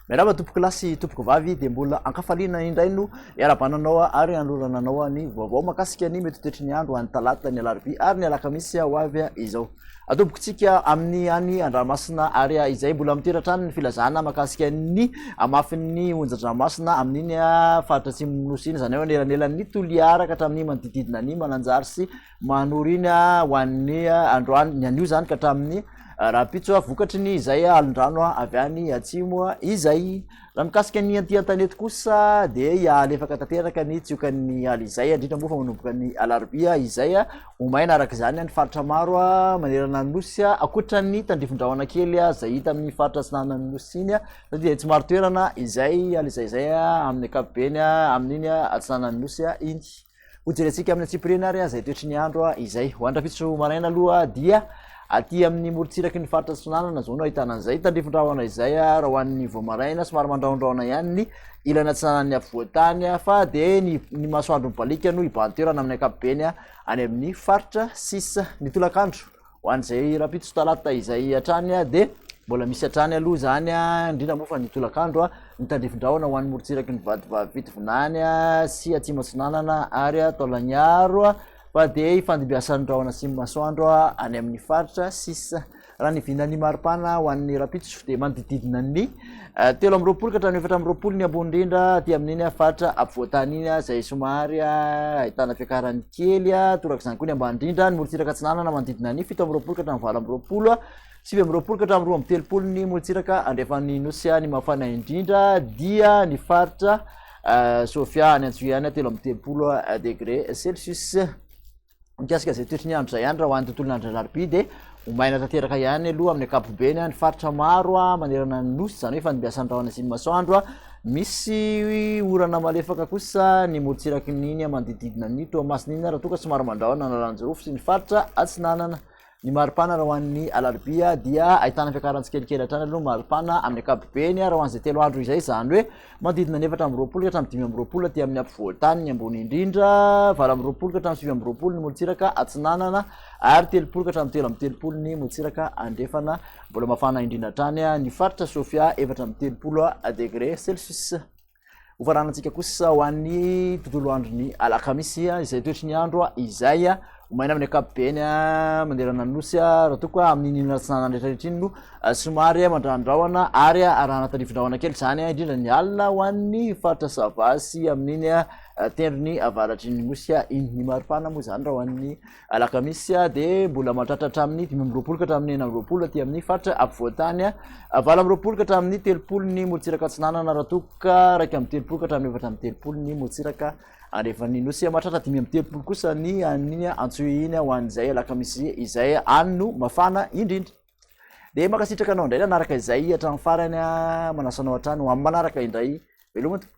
Miarahaba tompoko lahy sy tompoko vavy dia mbola ankafaliana indray no iarahabana anao ary anolorana anao ny vaovao mahakasika ny mety ho toetry ny andro any talata, ny alarobia ary ny alakamisy ho avy izao. Atombokontsika amin'ny any an-dranomasina ary izay mbola mitoetra hatrany ny filazana mahakasika ny hamafin'ny onjan-dranomasina amin'iny faritra atsimon'ny nosy iny, izany hoe anelanelan'ny Toliara ka hatramin'ny manodidididina ny Mananjary sy Mahanoro iny ho an'ny androany, ny anio izany ka hatramin'ny rahampitso vokatry ny izay alon-drano avy any atsimo izay. Raha mikasika ny aty an-tanety kosa dia hiahalefaka tanteraka ny tsiokan'ny ala izay, indrindra moa fa manomboka ny alarobia izay. Ho maina araka izany ny faritra maro manerana ny nosy, ankoatra ny tandrifin-drahona kely izay hita amin'ny faritra atsinanan'ny nosy iny, satria dia tsy marin-toerana izay ala izay izay amin'ny ankapobeny amin'iny atsinanan'ny nosy iny. Hojerentsika amin'ny antsipiriany ary izay toetry ny andro izay. Ho an'ny rahampitso maraina aloha dia aty amin'ny morontsiraky ny faritra Atsinanana izao no ahitana an'izay tandrifin-drahona izay raha ho an'ny vao maraina somary mandrahondrahona ihany ny ilany atsinanan'ny afovoan-tany fa dia ny ny masoandro mibaliaka no hibahan-toerana amin'ny ankapobeny any amin'ny faritra sisa. Ny tolakandro Ho an'izay rahampitso talata izay hatrany dia mbola misy hatrany aloha izany, indrindra moa fa ny tolakandro, ny tandrifin-drahona ho an'ny morontsiraky ny Vatovavy Fitovinany sy Atsimo Atsinanana ary Taolagnaro fa dia hifandimbiasan'ny rahona sy ny masoandro any amin'ny faritra sisa. Raha ny vinan'ny maripana ho an'ny rahampitso dia manodididina ny 23 ka hatramin'ny 24 ny ambony indrindra aty amin'iny faritra afovoan-tany iny izay somary ahitana fiakarany kely, torak'izany koa ny ambany indrindra ny morontsiraka atsinanana manodidina ny 27 ka hatramin'ny 28, 29 ka hatramin'ny 32 ny morontsiraka andrefan'ny nosy. Ny mafana indrindra dia ny faritra Sofia any Antsohihy any 33 degré celsius. Mikasika izay toetry ny andro izay ihany, raha ho an'ny tontolon'ny andro alarobia dia ho maina tanteraka ihany aloha amin'ny ankapobeny ny faritra maro manerana ny nosy, izany hoe fandimbiasan'ny rahona sy ny masoandro. Misy orana malefaka kosa ny morontsiraky ny iny manodidididina ny Toamasina iny raha toa ka somary mandrahona Analanjirofo sy ny faritra atsinanana. Ny maripana raha ho an'ny alarobia dia ahitana fiakarana tsikelikely hatrany aloha ny maripana amin'ny ankapobeny raha ho an'izay 3 andro izay, izany hoe manodidina ny 24 ka hatramin'ny 25 aty amin'ny ampovoan-tany ny ambony indrindra, 28 ka hatramin'ny 29 ny morontsiraka atsinanana ary 30 ka hatramin'ny 33 ny morontsiraka andrefana. Mbola mafana indrindra hatrany ny faritra Sofia 34 degré celsius. Hofaranantsika kosa ho an'ny tontolo andron'ny alakamisy izay toetry ny andro izay ho maina amin'ny ankapobeny manerana ny nosy raha toa ka amin'iny iny atsinanana rehetra rehetra iny no somary mandrandrahona ary arahana tandrifindrahona kely izany indrindra ny alina ho an'ny faritra Sava sy amin'iny tendrony avaratry ny nosy iny. Ny maripana moa izany raha ho an'ny Alakamisy dia mbola mahatratra hatramin'ny 25 ka hatramin'ny 26 aty amin'ny faritra afovoan-tany, 28 ka hatramin'ny 30 ny morontsiraka atsinanana raha toa ka 31 ka hatramin'ny 34 ny morontsiraka andrefan'ny nosy. Mahatratra 35 kosa ny an'iny Antsohihy iny ho an'izay alakamisy izay, any no mafana indrindra. Dia mankasitraka anao indray nanaraka izay hatramin'ny farany, manasa anao hatrany ho amin'ny manaraka indray. Veloma tompoko.